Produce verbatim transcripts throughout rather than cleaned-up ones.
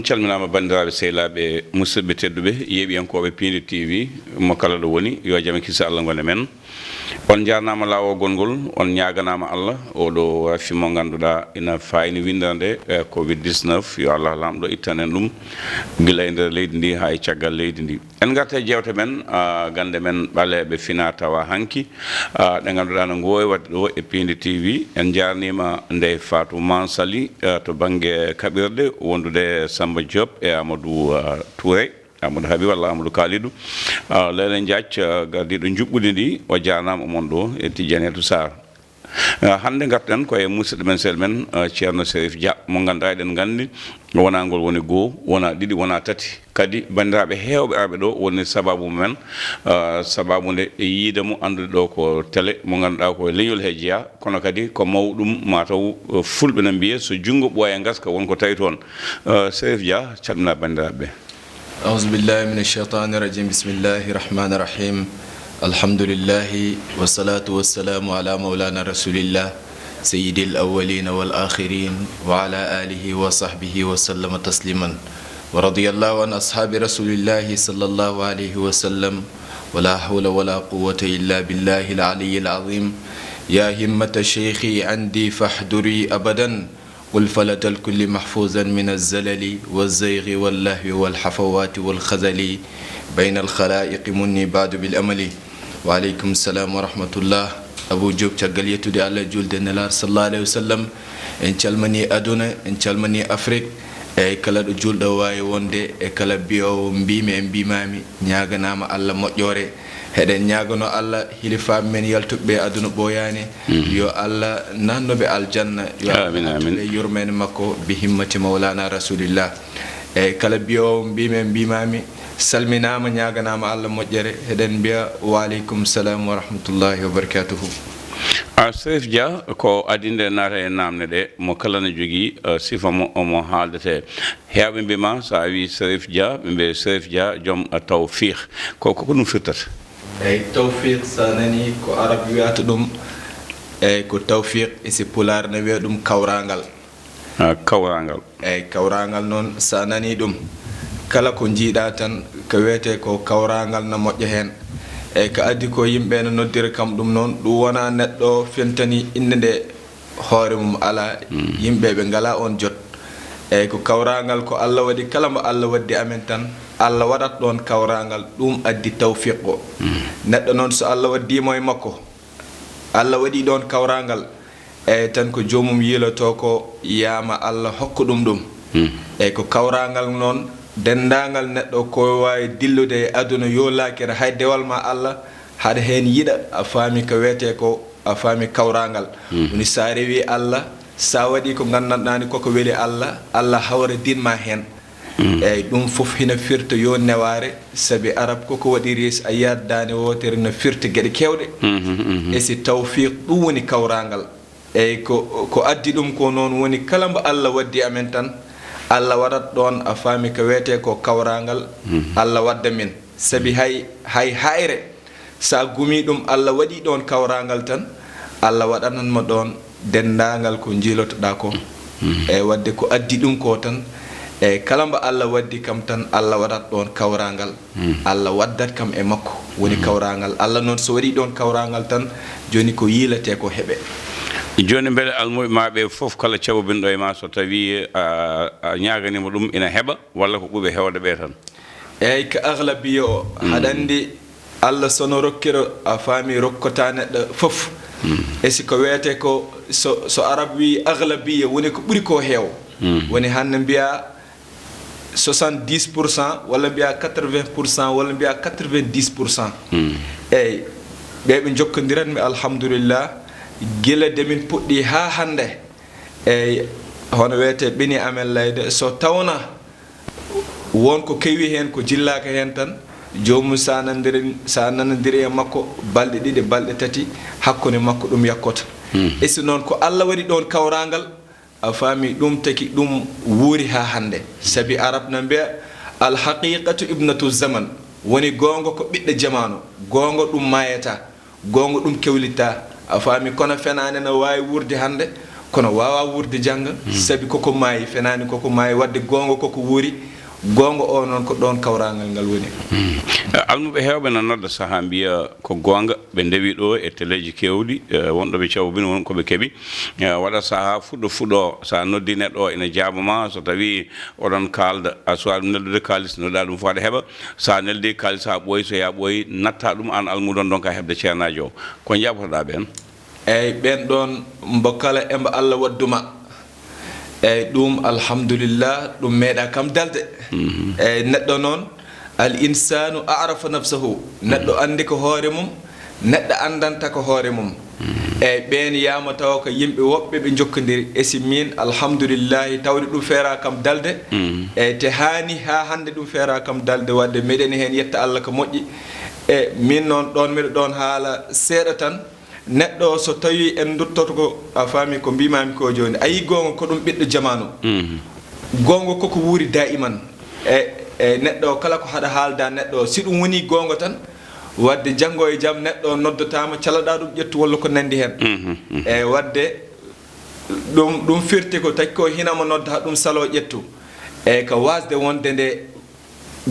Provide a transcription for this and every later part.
Calminaama banndiraaɓe, sehilaaɓe, musidɓe tedduɓe, yeeɓiyankooɓe Piindi T V, mo kala ɗo woni, yo jam e kisa Allah ngon e men. On njaarnaama laawol gongol, on ñaaganaama Allah, oɗo rafi mo ngannduɗaa ina faayni winndere nde, eh, covid dix-neuf, yo Allah Laamɗo ittan en ɗum, gila e nder leydi ndi haa e caggal leydi ndi. En ngarta e jeewte men, ah, gannde men ɓaleeɓe fina tawa hanki, ah, ɗe ngannduɗaa no ngoowi waɗde ɗo e Piindi T V. En njaarniima Ndeye Fatou Mansali, ah, to bannge kaɓirɗe, wondude e Samba Diop e Amadou, ah, Touré, Amadou Habib walla Amadou Kalidou. Ah, Lele Ndiaye, ah, gardiiɗo njuɓɓudi ndi, o jaarnaama mon ɗo e Tijjaniyatou Sarr. Ah, hannde ngarten ko e musidɗo men, sehil men, ah, Ceerno Serif Dia, mo ngannduɗaa eɗen nganndi wonaa ngol woni goo, wonaa ɗiɗi, wonaa tati. Kadi banndiraaɓe heewɓe arɓe ɗo woni sabaabu men, ah, sabaabu nde yiide mo anndude ɗo ko télé mo ngannduɗaa ko e leñol he jeyaa, kono kadi ko mawɗum mataw, ah, fulɓe no mbiye so junngo ɓooya ngaska won ko tawi toon. Ah, Serif Dia, calmina banndiraaɓe ɓe. أعوذ بالله من الشيطان الرجيم. بسم الله الرحمن الرحيم. الحمد لله والصلاة والسلام على مولانا رسول الله سيد الأولين والآخرين وعلى آله وصحبه وسلم تسليما. ورضي الله عن أصحاب رسول الله صلى الله عليه وسلم. ولا حول ولا قوة إلا بالله العلي العظيم. يا همة الشيخ عندي فاحضري أبدا. قل فلت الكل محفوظا من الزلل والزيغ واللهو والحفوات والخذل بين الخلائق مني بعد بالأمل. وعليكم السلام ورحمة الله. Abou Diop, caggal yettude Allah e juulde e Nelaaɗo sallallahu alayhi wa sallam, en calmini aduna, en calmini Afrik, e kala ɗo juulɗo waawi wonde, e kala biyoowo mbiimi e mbiimaami, ñaaganaama Allah moƴƴoore. Heɗen ñaaganoo Allah hilifaaɓe men yaltuɓe ɓe aduna ɓooyaani, yo Allah naatnu ɓe aljanna, yo Allah naatnu ɓe yurmeende makko bi himmati Mawlana Rasulillah. Eeyi, kala biyoowo mbiimi e mbiimaami, salminaama, ñaaganaama Allah moƴƴere, heɗen mbiya wa aleykum salam wa rahmatullahi wa barakatuhu. A Serif Dia, ko adii nde naata e naamne ɗe, mo kala ne jogii, eh, sifa mo, mo haaldete. Heewɓe mbiima so a wii Serif Dia, ɓe mbiya Serif Dia joom, eh, tawfiq. Ko, ko ko ɗum firtata? Eyi, tawfiq, so a nanii ko arab wiyata ɗum, eyi, ko tawfiq, e si pulaar ne wiya ɗum kawraangal. Ah, kawraangal. Eyi, kawraangal noon, so a nanii ɗum, kala ko njiiɗaa tan, ko wiyetee ko kawraangal na moƴƴa heen. Eyi, ko adii ko yimɓe no noddira kam ɗum noon, ɗum wonaa neɗɗo fentani innde nde hoore mum alaa, yimɓe ɓe ngalaa oon jot. Eyi, ko kawraangal ko Allah waɗi, kala mbo Allah waddi amen tan, Allah waɗat ɗoon kawraangal, ɗum addi tawfiq o. Neɗɗo noon, so Allah waddii mo e makko, Allah waɗii ɗoon kawraangal, eyi, tan ko joomum yiilotoo ko, yaama Allah hokka ɗum ɗum. Eyi, ko kawraangal noon, denndaangal neɗɗo ko waawi dillude e aduna yo laakira, hay dewal ma Allah, haɗa heen yiɗa, a faami ko wiyetee ko, a faami kawraangal. Woni so a rewii Allah, so a waɗii ko nganndanɗaa ni koko weli Allah, Allah hawridin ma heen. Eyi, ɗum fof hina firta yo newaare, sabi arab koko waɗiri, so a yiyat daande wootere no firta geɗe keewɗe. E si tawfiq, ɗum woni kawraangal. Eyi, ko, ko addi ɗum ko noon woni kala mbo Allah waddi amen tan, Allah waɗat ɗoon, a faami ko wiyetee ko kawraangal, Allah wadda min. Sabi hay, hay hayre, so a gumii ɗum, Allah waɗii ɗoon kawraangal tan, Allah waɗanan mo ɗoon denndaangal ko njiilotoɗaa ko. Eyi, waɗde ko addi ɗum ko tan, eyi, kala mbo Allah waddi kam tan, Allah waɗat ɗoon kawraangal. Allah waddat kam e makko, woni kawraangal. Allah noon, so waɗii ɗoon kawraangal tan, jooni ko yiiletee ko heɓe. Jooni, mbele almuɓe ma ɓe fof, kala cabobinɗo e ma, so tawii a, a ñaaganiima ɗum, ina heɓa, walla ko ɓuuɓe heewde ɓe tan? Eyi, ko aglabiya o, haɗa anndi, Allah so no rokkira, a faami, rokkataa neɗɗo fof. E si ko wiyetee ko, so, so arab wii aglabiya, woni ko ɓuri ko heew. Woni hannde mbiyaa soixante-dix pour cent, walla mbiyaa quatre-vingts pour cent, walla mbiyaa quatre-vingt-dix pour cent. Eyi, ɓe ɓe njokkondirat mi, alhamdulillah, gila nde min puɗɗii haa hannde. Eyi, hono wiyetee ɓini amen layde, so tawna won ko kewi heen, ko jillaaka heen tan, joomum so a nanondiri, so a nanondiri e makko balɗe ɗiɗi, balɗe tati, hakkunde makko ɗum yakkoto. E si noon, ko Allah waɗi ɗoon kawraangal, a faami, ɗum taki ɗum wuuri haa hannde. Sabi arab na mbiya, "Al haqiqatu ibnatu zaman", woni goonga ko ɓiɗɗo jamaanu, goonga ɗum maayataa. Goonga ɗum kewlitaa, a faami, kono fenaande no waawi wuurde hannde, kono waawaa wuurde jannga, sabi koko maayi, fenaani koko maayi, waɗde goonga koko wuuri, goonga o noon ko ɗoon kawraangal ngal woni. Almuɓe heewɓe na nodda sahaa mbiya ko goonga, ɓe ndewi ɗo e teleeji keewɗi, eh, wonɗo ɓe cawbini, won ko ɓe keɓi. Eh, waɗa sahaa fuɗɗo fuɗɗo, so a noddi neɗɗo o ina jaaba ma, so tawi oɗon kaalda, a suwaa ɗum neldude kaalis, nodda ɗum fof aɗa heɓa. So a neldi kaalis haa ɓooyi, so yaa ɓooyi, natta ɗum aan almuudo on, donc a heɓde ceenaajo o. Ko njaɓotoɗaa ɓeen? Eeyi, ɓeen ɗoon mbo kala emba Allah waddu ma. Eeyi, ɗum alhamdulillah, ɗum meeɗa kam dalde. Eeyi, neɗɗo noon, al insanu arafa nafsahu, neɗɗo anndi ko hoore mum, neɗɗo anndanta ko hoore mum. Eeyi, ɓeen yaama tawa ko yimɓe woɓɓe ɓe njokkondiri, e si miin alhamdulillahi tawde ɗum feera kam dalde. Eeyi, te haani haa hannde ɗum feera kam dalde, waɗde meɗen heen yetta Allah ko moƴƴi. E miin noon ɗoon miɗo ɗoon haala seeɗa tan. Neɗɗo o, so tawii en nduttoto ko, a faami ko mbiimaami ko jooni, a yii goonga ko ɗum ɓiɗɗo jamaanu. Goonga koko wuuri daa'iman. E, e neɗɗo o kala ko haɗa haalda neɗɗo o, si ɗum wonii goonga tan, waɗde janngo e jam neɗɗo o noddotaama, caloɗaa ɗum ƴettu walla ko nanndi heen. E waɗde ɗum, ɗum firti ko taki ko hina mo nodda ɗum saloo ƴettu. E ka waasde wonde nde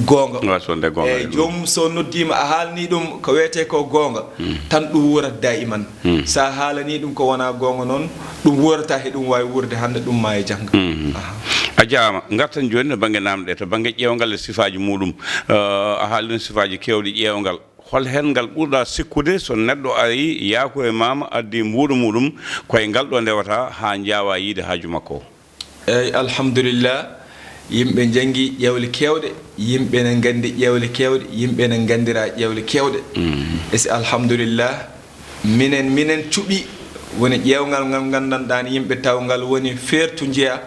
goonga. Waasde wonde goonga. Eeyi, joomum so noddiima a haalanii ɗum ko wiyetee ko goonga, tan ɗum wuurat daa'iman. So a haalanii ɗum ko wonaa goonga noon, ɗum wuurataa, he ɗum waawi wuurde hannde, ɗum maaya jannga. Aha. A jaaraama. Ngarten jooni to bannge naamnde, to bannge ƴeewngal e sifaaji muuɗum. Eh, a haalino sifaaji keewɗi ƴeewngal. Hol heen ngal ɓurɗaa sikkude so neɗɗo arii, yaakoymaama, addii mbuuɗo muuɗum, ko e ngal ɗo ndewata haa njaawaa yiyde haaju makko o? Eeyi, alhamdulillah, yimɓe njanngi ƴeewle keewɗe, yimɓe ne nganndi ƴeewle keewɗe, yimɓe ne nganndiraa ƴeewle keewɗe. E si alhamdulillah, minen, minen cuɓii woni ƴeewngal ngal nganndanɗaa ne yimɓe taw ngal woni feertu njiyaa,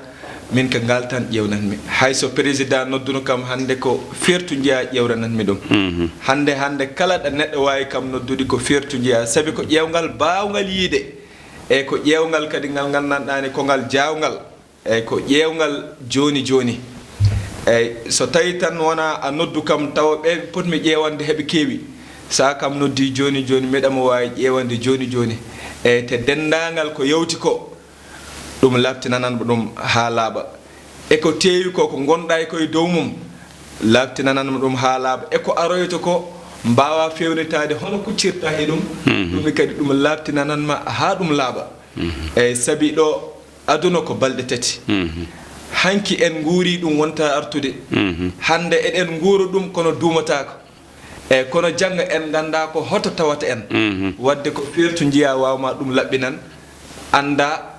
min ko ngal tan ƴeewnatmi. Hay so président nodduno kam hannde ko feertu njiyaa ƴeewranatmi ɗum. Hannde, hannde kala ɗo neɗɗo waawi kam noddude ko feertu njiyaa, sabi ko ƴeewngal baawngal yiyde, e ko ƴeewngal kadi ngal nganndanɗaa ne ko ngal jaawngal. Eeyi, ko ƴeewngal jooni jooni. Eeyi, so tawii tan wonaa a noddu kam tawa ɓe potmi ƴeewande heɓe keewi, so a kam noddii jooni jooni, miɗa mo waawi ƴeewande jooni jooni. Eeyi, te denndaangal ko yawti ko, ɗum laaɓtinananmo ɗum haa laaɓa. E ko teewi ko, ko ngonɗaa e ko e dow mum, laaɓtinananmo ɗum haa laaɓa. E ko aroyta ko, mbaawaa feewnitaade hono kuccirtaa e ɗum, ɗum ne kadi ɗum laaɓtinananma haa ɗum laaɓa. Eeyi, sabi ɗo aduna ko balɗe tati. Hanki en nguurii ɗum wonta artude. Hannde eɗen nguura ɗum kono duumataako. Eeyi, kono jannga en nganndaa ko hoto tawata en. Waɗde ko feertu njiyaa waawma ɗum laɓɓinan, anndaa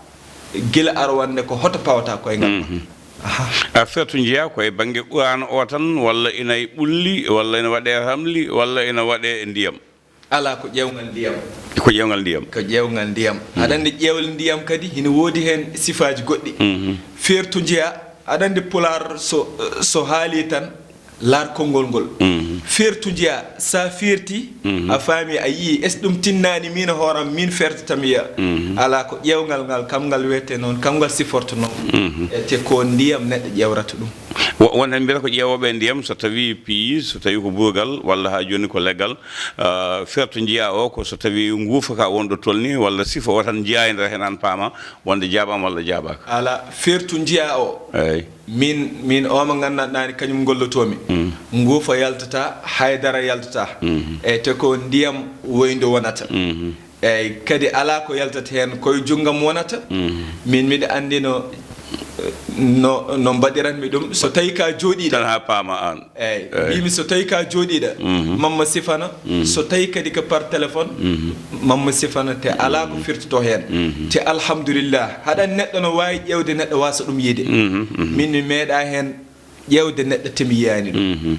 gila arwannde ko hoto pawata koyngal ma. Aha. A feertu njiyaa ko e bannge Qur'aana o tan, walla ina e ɓulli, walla ina waɗee ramli, walla ina waɗee e ndiyam? Alaa, ko ƴeewngal ndiyam. Ko ƴeewngal ndiyam. Ko ƴeewngal ndiyam. Aɗa anndi ƴeewle ndiyam kadi hino woodi heen sifaaji goɗɗi. Feertu njiyaa, aɗa anndi Pulaar so, so haalii tan, laar konngol ngol. Feertu njiyaa, so a feerti, a faami, a yii, est-ce ɗum tinnaani miin e hooram, miin feertata mi yiya? Alaa, ko ƴeewngal ngal, kam ngal wiyetee noon, kam ngal siforto noon. E te ko ndiyam neɗɗo ƴeewrata ɗum. Wo-, won heen mbiyata ko ƴeewooɓe e ndiyam, so tawii piyi, so tawii ko buurgal, walla haa jooni ko leggal, ah, feertu njiyaa o, ko so tawii nguufa ka won ɗo tolni, walla sifa o tan njiyaa e nder heen, aan paama wonde jaabaama walla jaabaaka. Alaa, feertu njiyaa o. Eeyi. Min, min o mo nganndanɗaa ne kañum ngollotoomi. Nguufa yaltataa, haydara yaltataa. Eeyi, te ko ndiyam woyndu wonata. Eeyi, kadi alaa ko yaltata heen, ko e junngam wonata. Min miɗa anndi no, no, no mbaɗiranmi ɗum. So tawii ka jooɗiiɗo. Tan haa paama aan. Eeyi, mbiymi so tawii ka jooɗiiɗo, Mamma sifana. So tawii kadi ko par téléphone, Mamma sifana, te alaa ko firtotoo heen. Te alhamdulillah, haɗa neɗɗo no waawi ƴeewde neɗɗo waasa ɗum yiyde. Min mi meeɗaa heen ƴeewde neɗɗo te mi yiyaani ɗum.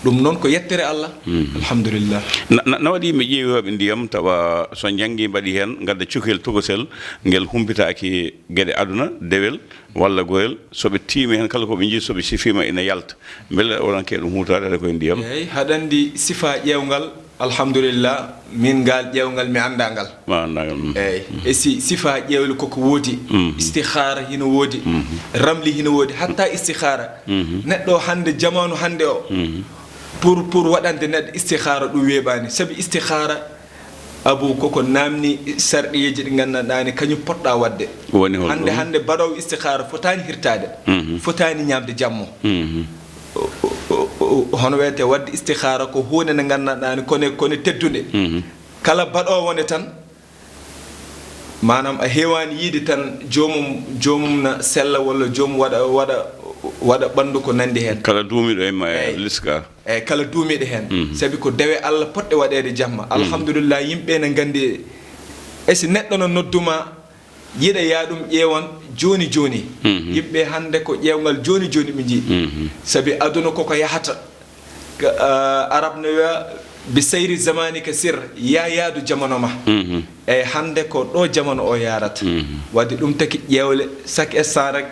Ɗum noon ko yettere Allah. Alhamdulillah. Na, na, na waɗi yimɓe ƴeewooɓe ndiyam tawa so njanngi mbaɗi heen, ngadda cukalel tokosel, ngel humpitaaki geɗe aduna, dewel, walla goyel, so ɓe tiimi heen, kala ko ɓe njii, so ɓe sifiima ina yalta. Mbele oɗon keewi ɗum huutoraade hade koye ndiyam? Eeyi, haɗa anndi sifaa ƴeewngal, alhamdulillah, min ngal ƴeewngal mi anndaa ngal. Ma anndaa ngal, mm. Eeyi, e si sifaa ƴeewle koko woodi, istihaara hino woodi, ramli hino woodi, hatta istihaara. Neɗɗo hannde, jamaanu hannde o, pour, pour waɗande neɗɗo istihaara ɗum weeɓaani. Sabi istihaara Abu koko namni sarɗiyeeji ɗi nganndanɗaa ne kañum poɗɗa waɗde. Woni hol hannde ɗum? Hannde baɗoowo istihara fotaani hirtaade, mhm, fotaani ñaamde jammo. Mhm. O- o- o- o- hono wiyete waɗde istihara ko huunde nde nganndanɗaa ne kone kone teddunde. Mhm. Kala baɗoowo nde tan, maanaam a heewaani yiide tan joomum, joomum na sella walla joomum waɗa, waɗa, waɗa ɓanndu ko nanndi heen. Kala duumiiɗo e ma- Eey. Liskar. Eey, kala duumiiɗo heen. Mhm. Sabi ko dewe Allah poɗɗe waɗeede jamma. Mhm. Alhamdulillah, yimɓe ne nganndi. E si neɗɗo no nodduma, yiɗa yaa ɗum ƴeewan jooni jooni. Mhm. Yimɓe hannde ko ƴeewngal jooni jooni ɓe njii. Mhm. Sabi aduna koko yahata. Ka- ah, Arab no wiya, "Bi sayri zamani ka sir", yaa yaadu jamano ma. Mhm. Eey, hannde ko ɗo jamano o yaarata. Mhm. Wadde ɗum taki ƴeewle, chaque instant rek,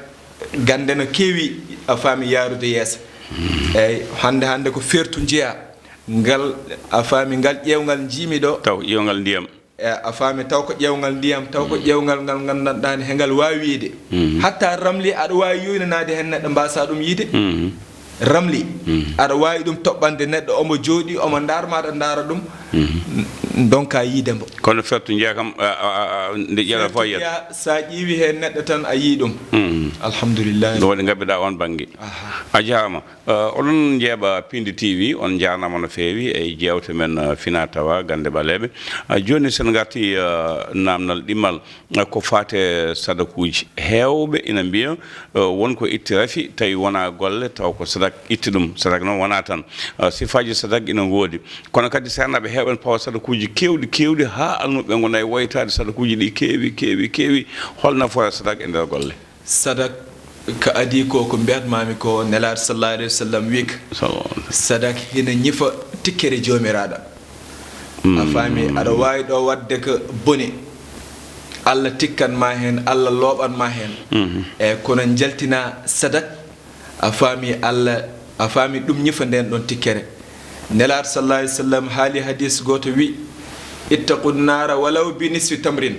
gannde no keewi, a faami, yaarude yeeso. Mhm. Eey, hannde, hannde ko feertu njiya. Ngal, a faami, ngal ƴeewngal njiimi ɗo. Taw ƴeewngal ndiyam. E, a faami, taw ko ƴeewngal ndiyam, taw ko, mhm, ƴeewngal ngal nganndanɗaa ne, he ngal waawi wiyde. Mhm. Hatta ramli, aɗa waawi yuynanaade heen neɗɗo, mbaasaa ɗum yiyde. Mhm. Ramli, mhm, aɗa waawi ɗum toɓɓande neɗɗo, omo jooɗii, omo ndaar ma, aɗa ndaara ɗum, mhm, n- ndonka yiyde mbo. Kono feertu njiya kam, a- a- a- a- nde ƴeewa fof yiyat. Feertu njiya, so a ƴeewi heen neɗɗo tan, a yii ɗum. Mhm. Alhamdulillah. Ɗum waɗi ngabbiɗaa oon bannge. Aha. A jaaraama. Eh, oɗon njeeɓa Pindi T V, on njaarnaama no feewi e jeewte men, eh, fina tawa gannde ɓaleeɓe. Eh, jooni, sen ngarti, eh, naamnal ɗimmal, eh, ko faate sadakuuji. Heewɓe ina mbiya, eh, won ko itti rafi, tawi wonaa golle, taw ko sadak itti ɗum. Sadak noon wonaa tan. Eh, sifaaji sadak ina ngoodi. Kono kadi, seernaaɓe heewɓe ene pawa sadakuuji keewɗi, keewɗi, haa almuɓe ngonaa e woytaade sadakuuji ɗi keewi, keewi, keewi. Hol nafoore sadak e nder golle? Sadak ka adii ko, ko mbiyatmaami ko, Nelaaɗo sallallahu alayhi wa sallam wiyi ka, sallallahu alayhi wa sallam, sadak hina ñifa tikkere Joomiraaɗo. Mm. A faami, aɗa waawi ɗo waɗde ko boni, Allah tikkan ma heen, Allah looɓan ma heen. Mhm. E kono njaltina sadak, a faami, Allah, a faami, ɗum ñifa ndeen ɗoon tikkere. Nelaaɗo sallallahu alayhi wa sallam haali hadis gooto, wiyi, "Ittaqu nnaara walaw bi nisfi tamrin."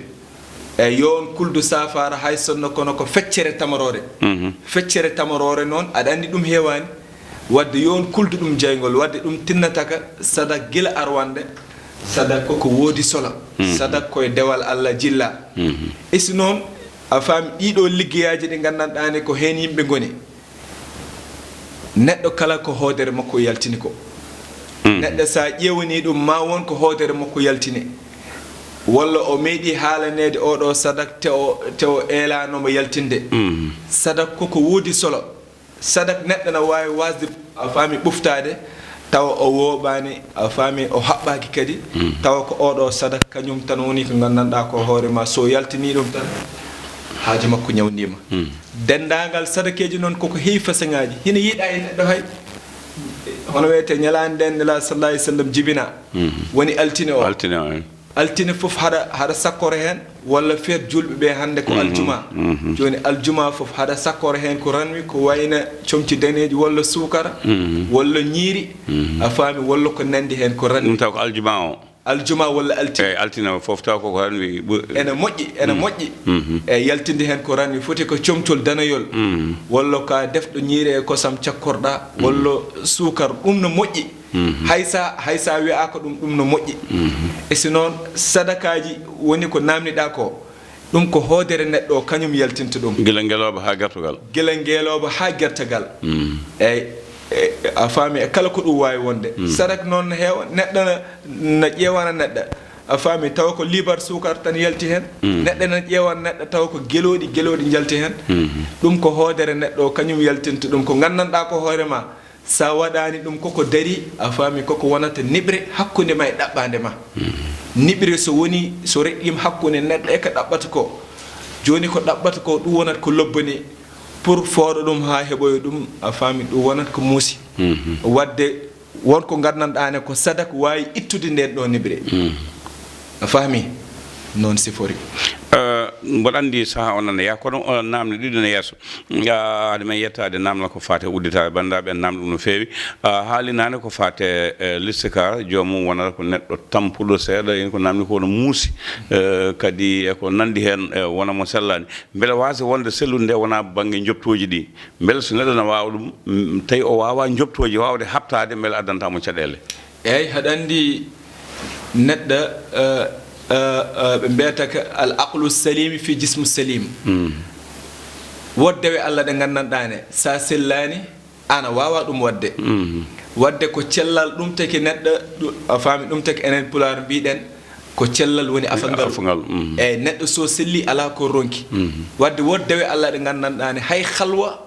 Eyi, yo on kuldu saafaara, hay sonno kono ko feccere tamaroore. Mhm. Feccere tamaroore noon, aɗa anndi ɗum heewaani. Wadde yo on kuldu ɗum jeyngol, wadde ɗum tinnata ka sadak gila arwande. Sadak ko ko woodi solo. Mhm. Sadak ko e dewal Allah jilla. Mhm. E si noon, a faami ɗiɗo liggeyaaji ɗi nganndanɗaa ne ko heen yimɓe ngoni. Neɗɗo kala ko hoodere makko yaltini ko. Mm. Neɗɗo, so a ƴeewanii ɗum, ma won ko hoodere makko yaltini. Walla o meeɗi haalaneede oɗo sadak, te o, te o eelaanomo yaltinde. Mm. Sadak ko ko woodi solo. Sadak neɗɗo na waawi waasde, a faami, ɓuftaade, tawa o wooɓaani, a faami, o haɓɓaaki kadi, mm, tawa ko oɗo sadak kañum tan woni ko nganndanɗaa ko hoore ma, so yaltinii ɗum tan, haaju makko ñawndiima. Mm. Denndaangal sadakeeji noon koko heewi fasaŋaaji. Hina yiɗaa e neɗɗo hay, hono wiyetee ñalaande nden Nelaaɗo sallallahu alayhi wa sallam jibina. Mhm. Woni altine o. Altine o, en. Altine fof haɗa, haɗa sakkoro heen, walla feet juulɓe ɓe hannde ko, mhm, aljuma. Mhm. Jooni aljuma fof haɗa sakkoro heen ko ranwi, ko wayno comci daneeji, walla suukara, mhm, walla ñiiri, mhm, a faami, walla ko nanndi heen ko ranwi. Ɗum taw ko aljuma o. Aljuma walla altine? Eeyi, altine o fof taw koko ranwi ɓu- Ene moƴƴi, ene, mm, moƴƴi. Mhm. Eeyi, yaltinde heen ko ranwi, foti ko comcol danayol, mm, walla ka defɗo ñiiri e kosam cakkorɗa, mm, walla suukar, ɗum no moƴƴi. Mhm. Hay sa, hay sa wiyaaka ɗum, ɗum no moƴƴi. Mhm. E si noon, sadakaaji woni ko naamniɗaa ko, ɗum ko hoodere neɗɗo o, kañum yaltinta ɗum. Gila ngelooba haa gertogal. Gila ngelooba haa gertogal. Mm. Eeyi, e, a faami, e kala ko ɗum waawi wonde. Mm. Sadak noon no heewa, neɗɗo na, na ƴeewana neɗɗo. A faami, tawa ko liibar suukar tan yalti heen. Mm. Neɗɗo na ƴeewana neɗɗo, tawa ko gelooɗi, gelooɗi njalti heen. Mm. Ɗum ko hoodere neɗɗo o, kañum yaltinta ɗum. Ko nganndanɗaa ko hoore ma, so a waɗaani ɗum, koko darii, a faami, koko wonata niɓre hakkunde ma e ɗaɓɓaande ma. Mm. Niɓre so woni, so reƴƴiima hakkunde neɗɗo e ko ɗaɓɓata ko, jooni ko ɗaɓɓata ko, ɗum wonata ko lobbo ni, pour fooɗa ɗum haa heɓoya ɗum, a faami, ɗum wonata ko muusi. Mhm. Wadde won ko nganndanɗaa ne ko sadak waawi ittude ndeen ɗo niɓre. Mhm. A faami? Noon sifori. Eh, mboɗo anndi sahaa o nana yaha, kono, eh, naamne ɗiɗi no yeeso. Ah, hade men yettaade naamnal ko faati e udditaare, banndiraaɓe, en naamnii ɗum no feewi. Ah, haali naane ko faati e, eh, listikar, joomum wonata ko neɗɗo tampuɗo seeɗa, en ko naamnii ko no muusi, eh, kadi e ko nanndi heen, eh, wona mo sellaani. Mbele waasde wonde sellude nde wonaa bannge njoɓtooji ɗi? Mbele so neɗɗo na waawa ɗum, mm, tawi o waawaa njoɓtooji waawde haɓtaade, mbele addanta mo caɗeele? Eey, haɗa anndi neɗɗo, eh, Eh, eh, ɓe mbiyata ka al aqlu salim fi jismu salim. Woddewe Allah ɗe nganndanɗaa ne, sa sellaani, ana waawa ɗum waɗde. Waɗde ko cellal ɗum taki neɗɗo, ɗu-, a faami, ɗum taki enen Pulaar mbiɗen, ko cellal woni afal ngal. Afal ngal. Eyi, neɗɗo so selli, alaa ko ronki. Waɗde woddewe Allah ɗe nganndanɗaa ne, hay halwa,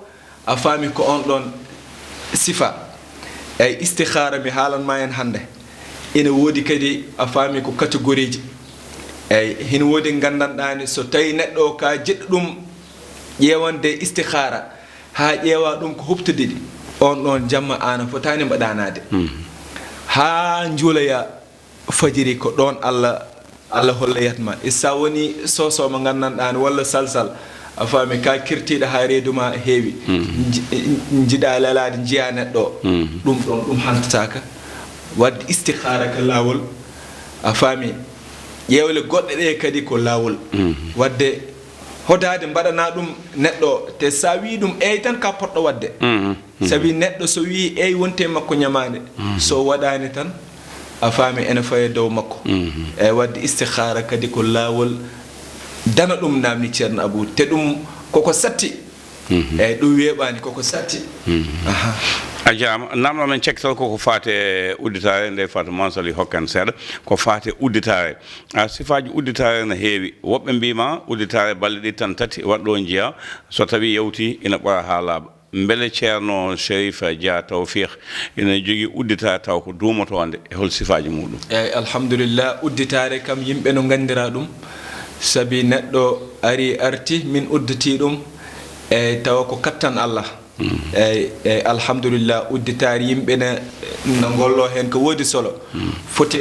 a faami, ko on ɗon sifa. Eyi, istikhara mi haalan ma en hannde. Ina woodi kadi, a faami, ko catégorie ji. Eyi, hino woodi nganndanɗaa ne, so tawi neɗɗo o ka jiɗɗo ɗum ƴeewande istikhara, haa ƴeewa ɗum ko huɓtudi ɗi, on ɗon jamma ana fotaani mbaɗanaade. Haa njuuloya fajiri, ko ɗon Allah, Allah holloyat ma. Issa woni soso mo nganndanɗaa ne, walla salsal, a faami, ka kirtiiɗo haa reedu ma heewi. Nji-, njiɗa lelaade, njiya neɗɗo o. Ɗum ɗon, ɗum hantataaka. Waɗde istikhara ka laawol, a faami, ƴeewle goɗɗe ɗe kadi ko laawol. Waɗde hodaade mbaɗana ɗum neɗɗo o, te sa wii ɗum eey tan ka poɗɗo waɗde. Sabi neɗɗo so wii eey, wonte makko ñamaande. So waɗaani tan, a faami, ene faye dow makko. Eyi, waɗde istikhara kadi ko laawol dana ɗum, namni Ceerno Abuu. Te ɗum koko satti. Eyi, ɗum weeɓaani, koko satti. Aha. A jaama. Namno men cekkital koko faate udditaare, nde faatu Mansali hokken seeɗa, ko faate udditaare. A, sifaaji udditaare no heewi. Woɓɓe mbii ma udditaare balɗe ɗiɗi tan tati waɗɗo njiya, so tawi yawti ina ɓora haa laaɓa. Mbele Ceerno Sherif Dia Tawfiq ina jogii udditaare taw ko duumotoonde, e hol sifaaji muɗum? Eyi, alhamdulillah, udditaare kam yimɓe no nganndira ɗum, sabi neɗɗo ari arti, min udditi ɗum, eyi, tawa ko kattan Allah. Eyi, eyi, alhamdulillah, udditaare yimɓe ne, no ngollo heen ko woodi solo. Foti,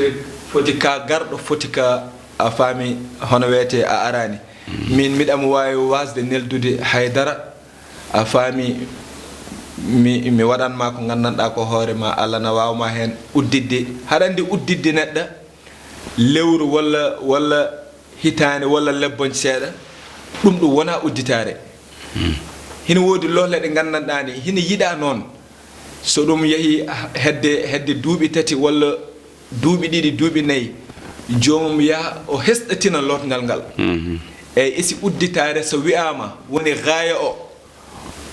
foti ka garɗo, foti ka a faami, hono wiyetee a araani. Min miɗa mo waawi waasde neldude hay dara, a faami, mi, mi waɗan ma ko nganndanɗaa ko hoore ma, Allah na waawa ma heen udditde. Haɗa anndi udditde neɗɗo lewru walla, walla hitaande walla lebboñ seeɗa, ɗum ɗum wonaa udditaare. Hino woodi lohle ɗe nganndanɗaa ne, hino yiɗaa noon. So ɗum yahii hedde, hedde duuɓi tati walla duuɓi ɗiɗi, duuɓi nayi, joomum yaha o hesɗitina lootngal ngal. Eyi, isi udditaare so wiyaama woni gaaya o,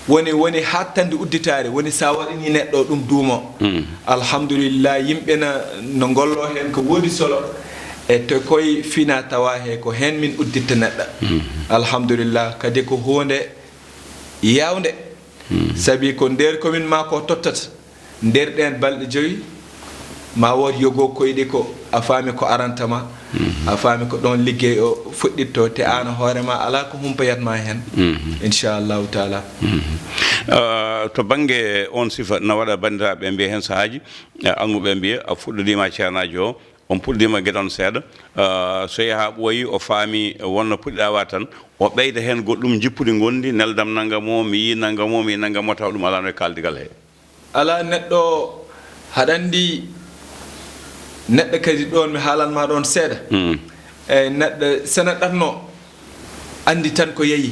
woni, woni haaɗtande udditaare, woni sa waɗanii neɗɗo ɗum duumo. Alhamdulillah, yimɓe na, no ngollo heen ko woodi solo, e to koye fina tawa he ko heen min udditta neɗɗo. Alhamdulillah, kadi ko huunde yaawnde. Sabi ko nder commune ma ko tottata, nder ɗeen balɗe joyi, ma wood yogo koyɗi ko a faami ko aranta ma, a faami ko ɗoon liggey o fuɗɗitto, te aan hoore ma alaa ko humpayat ma heen, inchallahu taala. Ah, to bannge on sifa, na waɗa banndiraaɓe mbiya heen sahaaji, ah, almuɓe mbiya a fuɗɗodiima ceernaajo o, on puɗɗiima geɗon seeɗa, ah, so yaha ɓooyi, o faami wonno puɗɗiɗa wa tan, o ɓeyda heen goɗɗum, jippude ngonndi, neldam nannga mo, mi yii nannga mo, mi yii nannga mo, taw ɗum alaa no e kaaldigal he. Alaa neɗɗo, haɗa anndi neɗɗo kadi ɗoon, mi haalan ma ɗoon seeɗa. Eyi, neɗɗo sena ɗatno, anndi tan ko yehi.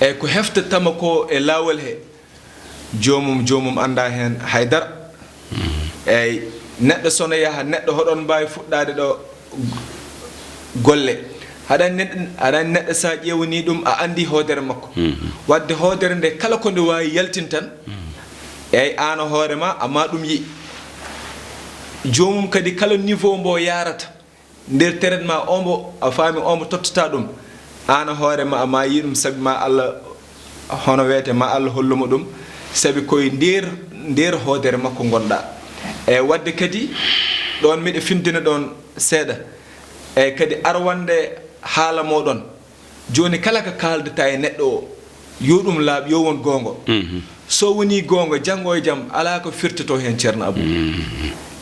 Eyi, ko heftatama ko e laawol he, joomum, joomum annda heen hay dara. Eyi, neɗɗo sona yaha, neɗɗo hoɗon mbaawi fuɗɗaade ɗo golle. Haɗa neɗɗo, haɗa neɗɗo sa ƴeewanii ɗum, a anndi hoodere makko. Waɗde hoodere nde kala ko nde waawi yaltin tan, eyi, aan hoore ma, amma ɗum yi'i. Joomum kadi kala niveau mbo yaarata, nder traitement ombo a faami, ombo tottata ɗum, aan hoore ma, ma yii ɗum, sabi ma Allah, hono wiyete, ma Allah hollumo ɗum, sabi koye nder, nder hoodere makko ngonɗa. E waɗde kadi, ɗon miɗo findina ɗon seeɗa. E kadi arwande haala moɗon, jooni kala ko kaaldata e neɗɗo o, yo ɗum laaɓ, yo won goongo. So wonii goonga, janngo e jam alaa ko firtoto heen, Ceerno Abuu.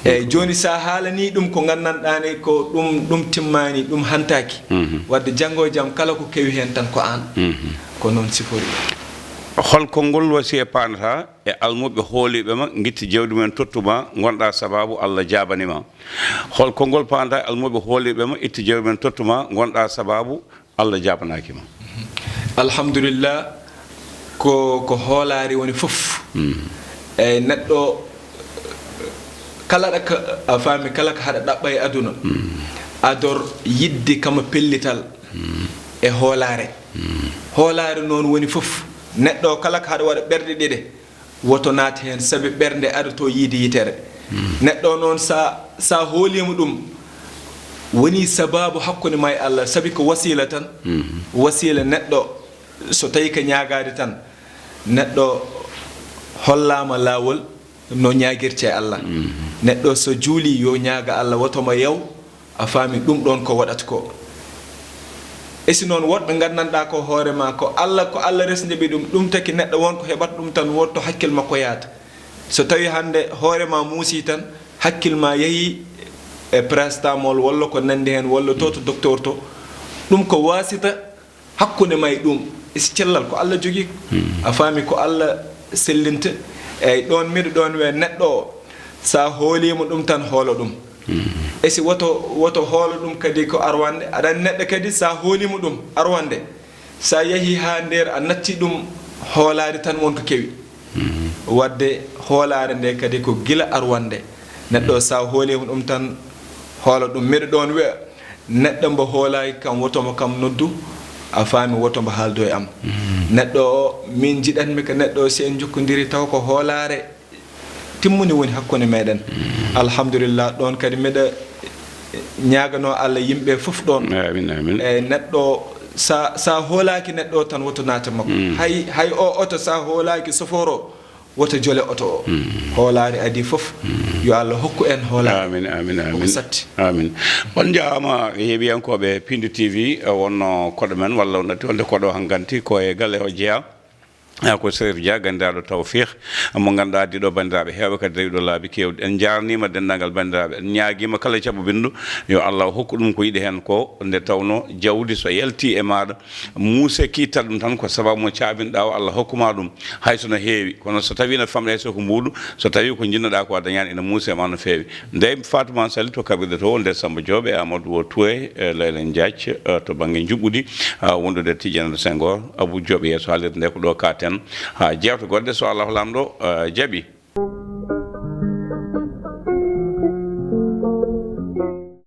Eeyi, jooni so a haalanii ɗum ko nganndanɗaa ne ko ɗum, ɗum timmaani, ɗum hantaaki. Waɗde janngo e jam kala ko kewi heen tan ko aan. Ko noon sifori. Hol konngol wasiya paandata e almuɓe hooliiɓe ma, ngitti jawdi mumen tottu ma, ngonɗaa sabaabu Allah jaabani ma? Hol konngol paandata e almuɓe hooliiɓe ma, itti jawdi mumen tottu ma, ngonɗaa sabaabu Allah jaabanaaki ma? Alhamdulillah, ko, ko hoolaare woni fof. Eyi, neɗɗo kala ɗo ka, a faami, kala ko haɗa ɗaɓɓa e aduna, ador yiɗde kama pellital e hoolaare. Hoolaare noon woni fof. Neɗɗo o kala ko haɗa waɗa ɓerɗe ɗiɗe, woto naat heen, sabi ɓernde adoto yiide yitere. Neɗɗo o noon, sa, sa hooliima ɗum, woni sabaabu hakkunde ma e Allah, sabi ko wasiila tan. Wasiila neɗɗo so tawi ko ñaagaade tan, neɗɗo hollaama laawol no ñaagirte e Allah. Neɗɗo so juuli yo ñaaga Allah, woto mo yaw, a faami ɗum ɗoon ko waɗata ko. E si noon woɗɓe nganndanɗaa ko hoore ma, ko Allah, ko Allah resnde ɓe ɗum, ɗum taki neɗɗo won ko heɓata ɗum tan, wonto hakkil makko yaata. So tawi hannde hoore ma muusi tan, hakkil ma yahi e paracétamol walla ko nanndi heen, walla to to docteur to, ɗum ko wasita hakkunde ma e ɗum, e si cellal ko Allah jogii. A faami ko Allah sellinta. Eyyi, ɗoon miɗo ɗoon wiya neɗɗo o, sa hooliima ɗum tan, hoolo ɗum. E si woto, woto hoolo ɗum kadi ko arwande. Aɗa anndi neɗɗo kadi, sa hooliima ɗum arwande, sa yahi haa nder, a natti ɗum hoolaade tan, won ko kewi. Wadde hoolaare nde kadi ko gila arwande. Neɗɗo o, sa hooliima ɗum tan, hoolo ɗum. Miɗo ɗoon wiya, neɗɗo mbo hoolaaki kam, woto mo kam noddu, a faami, woto mbo haaldo e am. Neɗɗo o, min njiɗatmi ko neɗɗo o, si en njokkondiri taw ko hoolaare timmunde woni hakkunde meɗen. Alhamdulillah, ɗoon kadi miɗa ñaaganoo Allah yimɓe fof ɗoon. Amin, amin. E neɗɗo, sa, sa hoolaaki neɗɗo o tan, woto naate makko. Hay, hay o oto, sa hoolaaki sofoor o, woto jole oto o. Hoolaare adii fof. Yo Allah hokku en hoolaare. Amin, amin, amin. Koko satti. Amin. On njaaraama, heɓiyankooɓe Pindi T V, eh, wonno koɗo men, walla on natti wonde koɗo hanganti, ko e galle o jeyaa. Ah, ko Serif Dia, ganndiraaɗo Tawfiq, mo ngannduɗaa, addi ɗo banndiraaɓe heewɓe, kadi rewiɗo laabi keewɗi. En njaarniima denndaangal banndiraaɓe. En ñaagiima kala jaɓɓo binndu, yo Allah hokku ɗum ko yiɗi heen ko, nde tawnoo jawdi so yaltii e maaɗa, muuse kiital ɗum tan, ko sababu mo caabinɗaa o, Allah hokku ma ɗum. Hay so no heewi, kono so tawii no famɗi, hay so ko mbuuɗu, so tawii ko njiɗnoɗaa ko a dañaani, ina muusi e ma no feewi. Ndey Fatuma Sali to kaɓirɗe to, ndey Samba Diop e Amadou Wo Touré, e Layla Diath, eh, to bannge njuɓɓudi, ah, wondude Tidiane Senghor, Abou Diop yeeso haalirde nde ko ɗo kaaten. Haa jeewte goɗɗe, so Allahu Laamɗo, eh, jaɓi.